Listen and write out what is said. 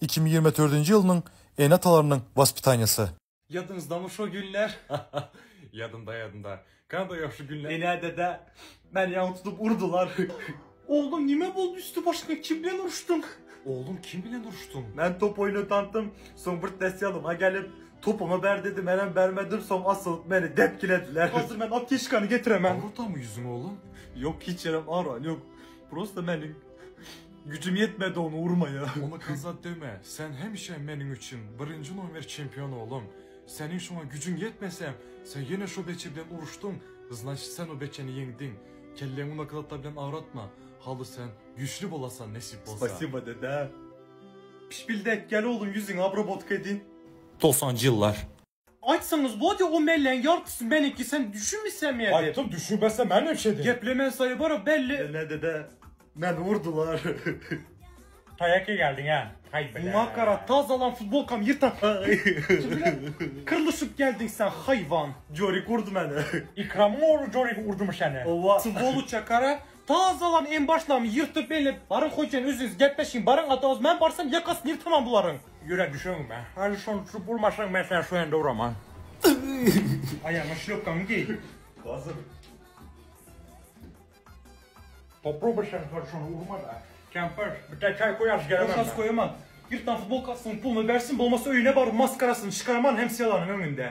2024-nji ýylynyň ene-atalarynyň waspitaniýasy. Ýadyňyzdamy şo günler? Ýadymda ýadymda. Kanda ýagşy günler. Ene dede meni ýaňy tutup urdular. Oglum nime boldy üsti başyňa kim bilen uruşdyň? Oglum kim bilen uruşdyň? Men top oýnatantym, soň bir dest ýanyma gelip topumy ber dedi, menem bermedim, soň asylyp meni depgilediler. Hazir men apteçkany getiremen. Agyrtamy ýüzüň oglum? Ýok hiç ýerim agran ýok. Prosta meniň Güjüm ýetmedi ony urmaya. Ony kazat deme, sen hemişe meniň üçin birinji nomer çempion oglum. Seniň şoňa güjüň ýetmese, sen ýene şo beçe bilen uruşdyň, znaçit sen o beçeni ýeňdiň. Kelleňi unaky zatlar bilen agratma, haly sen güçli bolasan nesip bolsa. Spasibo dede. Pişbildek gel oglum ýüzüňi obrobotka edin. Togsanjy ýyllar. Aýtsaňyz bolýa o mellegiň ýarpysy meniňki sen düşünmeseň ýa dep. Aýtdym düşünmese men näme edin. Geplemen saýy bara belli. Ene dede meni urdular. Taýak geldiň hä. Haý bile. Makara tazalan futbolkam ýyrtan. Kyrlyşyp geldiň sen haýwan. Jorik urdy meni. Ikramyň ogly Jorik urdumy seni? Owa. Swoluça kara tazalan en başlamy ýyrtyp elip baryň hojaýyn özüňiz gepleşiň baryň ata men barsam ýakasyny ýyrtaman bularyň. Ýüre düşeňmi? Häzir şony tutup urmasaň men seni şu ýerde uraman. Aýagyňa şlýopkaňy geý. Hazir. Popróbuý sen häzir şony urma-da. Kempir, bitte çaý koý aç gelemem men. Goşa koýaman. Ýyrtan futbolkasynyň puluny bersin, bolmasa öýüne baryp maskarasyny çykaraman hemsiýalarynyň öňünde.